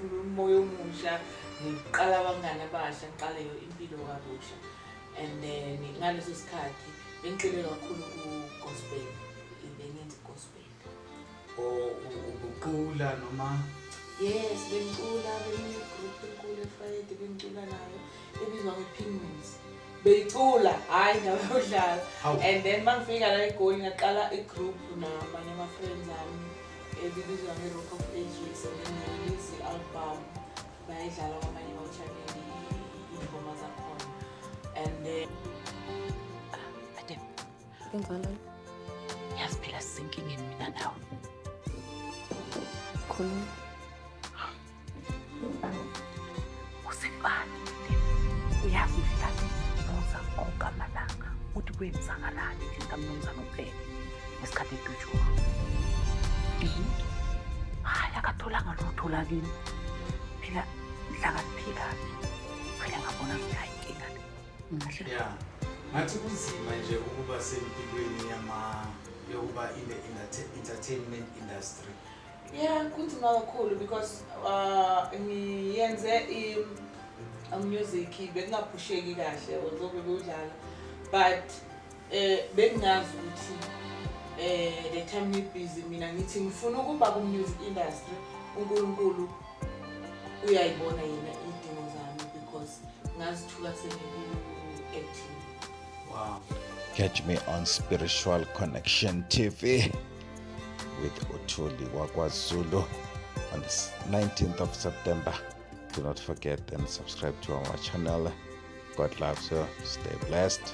Ngiphefumula umoya omusha, ngiqala abangani abasha, ngiqale impilo kabusha. And then ngaleso sikhathi bengigxile kakhulu ku-gospel, bengenza i-gospel. Or ubucula noma? Yes, bengicula, bengine-group enkulu eFriday bengicula nayo ebizwa nge-Penguins. Beyicula, hhayi indaba yokudlala. Hawu. And then mangifika la eGoli ngaqala i-group namanye ama-friends ami ebibizwa nge-Rock of Ages, and then nge-release i-album, bayidlala kwamanye ama-channel iy'ngoma zakhona. And then Ade, Kwenzakalani? Yazi phela sisenkingeni mina nawe. Khuluma. Usefani. Uyazi uhlala buza onke amalanga ukuthi kwenzakalani endlini kamnumzane uBhele ngesikhathi edutshulwa. Hhayi, akatholanga lutho la kimi. Phela mhlakaniphilaphi. Phela ngabona ukuthi hayi, inkinga le. Ngahle Ya, ngathi kunzima nje ukuba sempilweni yama yokuba in the entertainment industry. Yeah, kunzima kakhulu because ngiyenze i-music bekungaphusheki kahle although bekudlala, but bengingazi ukuthi the time ngibhizi mina ngithi ngifuna ukuba ku-music industry, uNkulunkulu uyayibona yena iy'dingo zami because ngazithuka sengiku-acting. Catch me on Spiritual Connection TV with uThuli wakwaZulu on the 19th of September. Do not forget and subscribe to our channel. God loves you. Stay blessed.